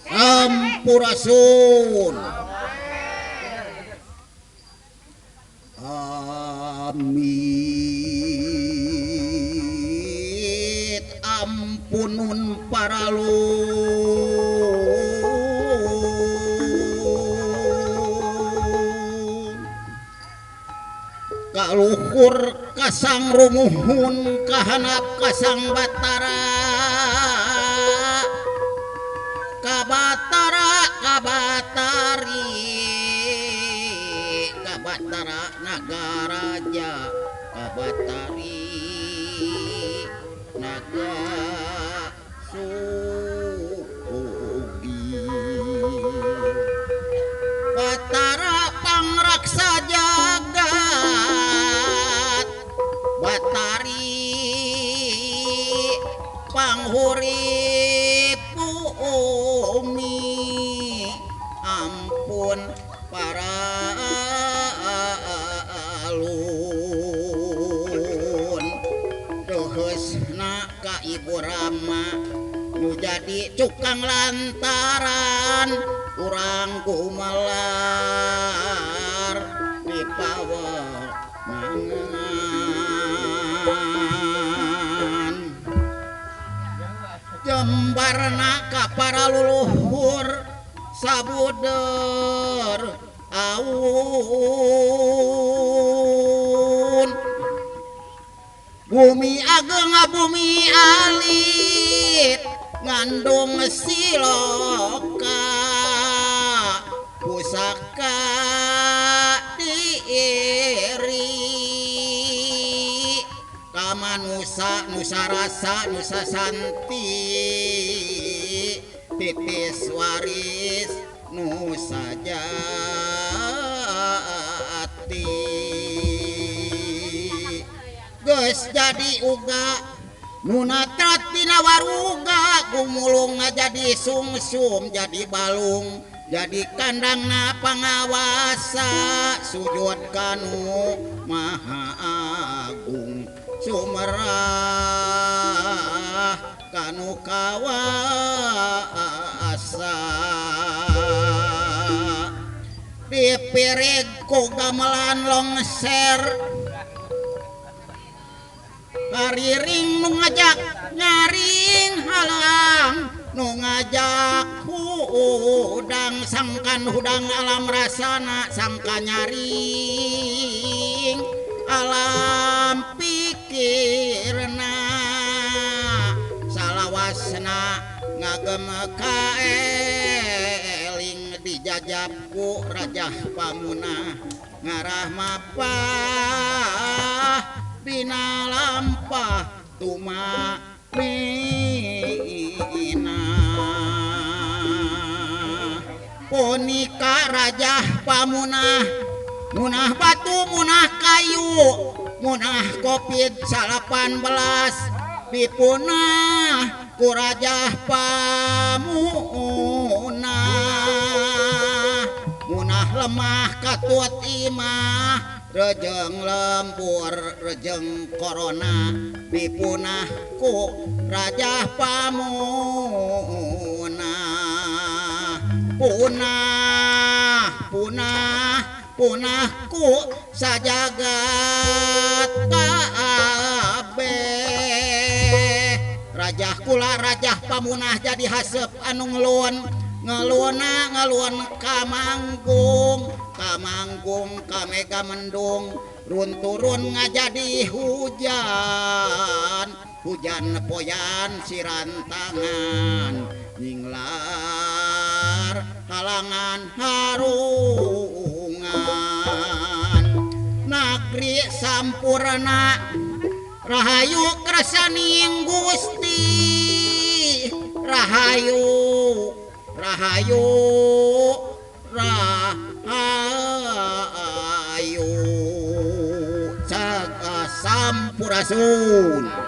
Sampurasun. Amit ampunun paralun kaluhur kasang rumuhun kahanap kasang batara kabatara kabatari kabatara nagaraja kabatari naga sugi batara pangraksa jagat batari panghurip bumi ampun paralun reuheusna ka Ibu Rama nu jadi cukang lantaran urang gumelar di pawemangan jembarna ka para luluhur sabuder aun bumi ageng bumi alit ngandung siloka pusaka diiri kamanusa nusa rasa nusa santi titis waris nusa jati geus jadi uga nunatrat tina waruga gumulung jadi sungsum jadi balung jadi kandangna pangawasa sujud kanu maha agung sumerah kanu kawasa dipirig ku gamelan longser kariring nu ngajak nyaring halang nu ngajak hudang sangkan hudang alam rasana sangka nyaring alam pikirna salawasna ngagem kaeling dijajab ku Rajah Pamunah ngarah mapah dina lampah tuma mina punika Rajah Pamunah munah batu munah kayu munah Covid 19 dipunah ku Rajah Pamunah munah lemah katut imah rejeng lembur rejeng corona dipunah ku Rajah Pamunah punah punah punah ku sajagat kabeh Rajah kula Rajah Pamunah jadi haseup anu ngeluan ngeluana ngeluan kamanggung kamanggung kamega mendung run turun ngajadi hujan hujan poyan sirantangan nyinglar halangan harungan nagri sampurna rahayu kersaning Gusti rahayu rahayu rahayu cak sampurasun.